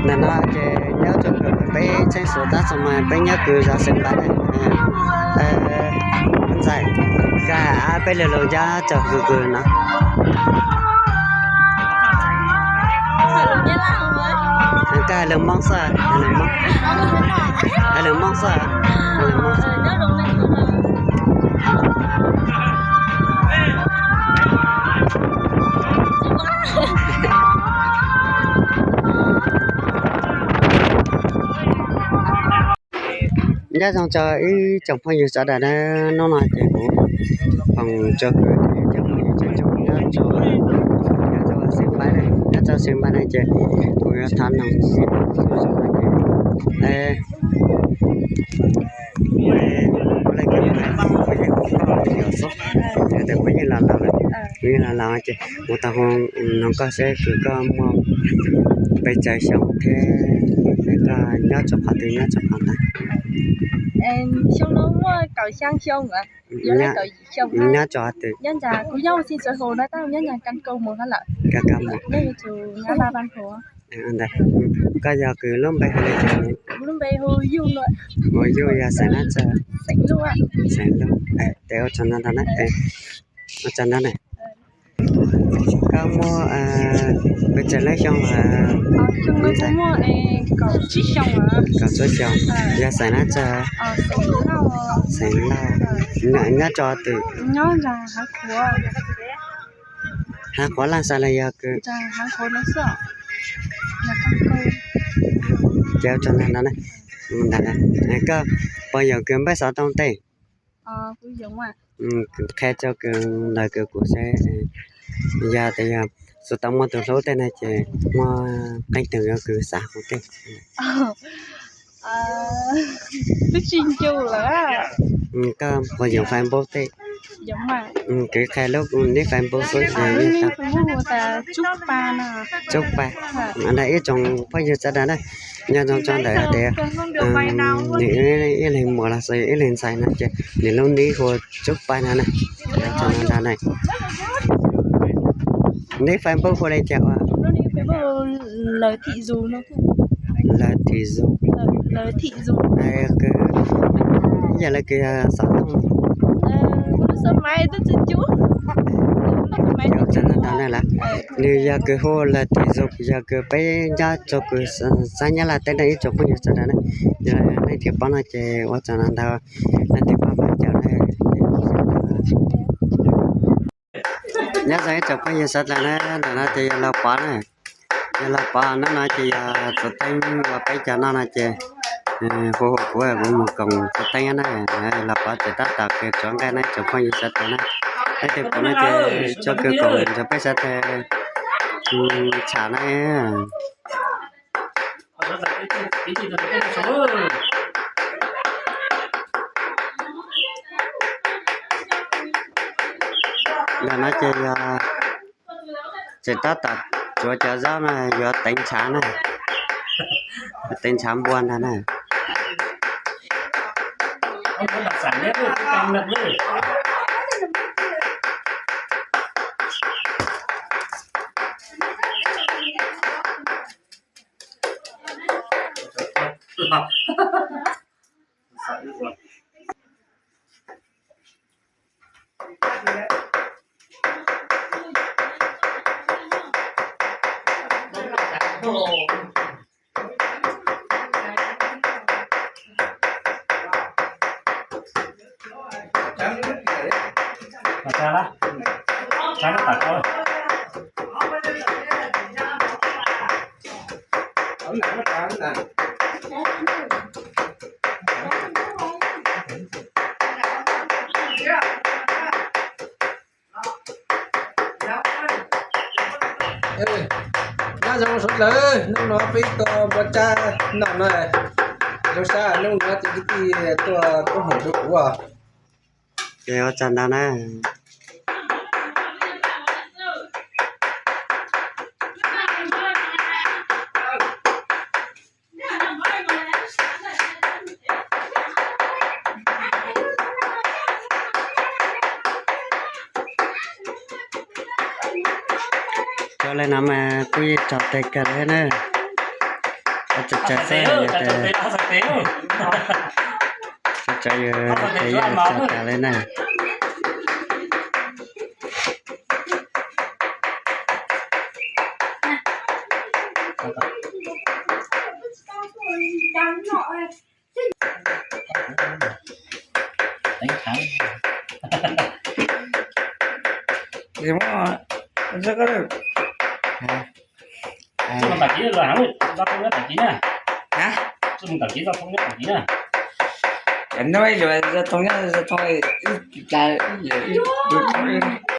Ntawm no ces nyob rau kws peb txheej xus tab sis mas peb nyob kws zos Xeev Npais na. Ntxawm, koj hais peb lo lus Nyab tso kws kws no. Koj hais lus Moob xwb, hais lus Moob xwb. Nyob zoo tso ib tsoom phooj ywg sawv daws na, hnub no ces kuv foom tso kws cov phooj ywg tsoom nyob rau, nyob rau Xeev Npais na, nyob rau Xeev Npais na ces kuv yuav thov noog ib tug zoo no ces, kuv yeej los laus lawm, kuv yeej los laus lawm ces kuv tau hu noog koj seb kws koj muaj pes tsawg xyoo thiab koj nyob rau qhov twg nyob rau qhov ntawd. Xyoo no muaj kaum xya xyoo, nyob rau qhov twg? Kuv nyob Xeev Npais no tab nyob Nyab Laj Vaj Nhuav. Koj yog kws lub npe hu li cas? Kuv lub npe hu Yuj no. Hu Yuj yog xeem Nab tso? Xeem Luj. Tes ua tsaug ntau ntau na, ua tsaug ntau na. Koj muaj pes tsawg lub xyoo lawm? Kaum tsib xyoo. Yog xeem Nab tso? Xeem Lauj. Nyob rau qhov twg? Hav Quav Laj Xas los yog kws? Ces ua tsaug ntau ntau na. Koj puas yoom kws npawb xov tooj tej? Qhia rau kws ntawm kws kuv seb, yog tias yog xus tau muaj tus hlub tej na ces muaj qee tug yuav kws xav hu tej. Twb tsis ncu lawm. Koj puas yoom Facebook tej? Kws qhia lub nib Facebook xwb. Tsub Pa. Ib tsoom phooj ywg sawv daws na, nyob zoo tso ntawm hais tias nws ib leeg muam los sis ib leeg ntxhais no ces nws lub nib hu Tsub Pa no na. Ua tsaug ntau ntau na. Nib Facebook hu li cas ua? Lawv Thim Zus. Yog lawv kws xov tooj? Ua tsaug ntau ntau na lawm. Nws yog kws hu Lawv Thim Zus, yog kws peb nyob rau kws sab Nyab Laj teb na ib tsoom phooj ywg sawv daws na. Yog leej twg paub no ces ua tsaug ntau ntau, leej twg paub pab caum na. Nyob zoo ib tsoom phooj ywg sawv daws na, ntawm no ces yog Lauj Pov na. Yog Lauj Pov, hnub no ces yog txuas teeb uas peb cov noj no ces hu hu kuv, kuv mus koom txuas teeb na. Lauj Pov tseem tab tom kws tsuav nqaij na ib tsoom phooj ywg sawv daws na. Leej twg pom no ces tsuas kws koom nrog peb sawv daws tsham na. Ntawm no ces yog tseem tab tom tsuav cov zaub na, yuav teev ntshav na, teev ntshav npua ntag na. Nyob zoo sawv daws, hnub no peb tuaj npua tsab noj na. Zoo sab hnub no ces kwv tij tuaj koob hmoov rau kuv os. Ces ua tsaug ntau na. Tau li no mas kuj yeej tso tes kawg li na. Tso tso xwb, tso tso yus tes yeej tso tas li na. Hab, ib lus zaj thoob nyob zaj thoob, ib cas ib lus thoob.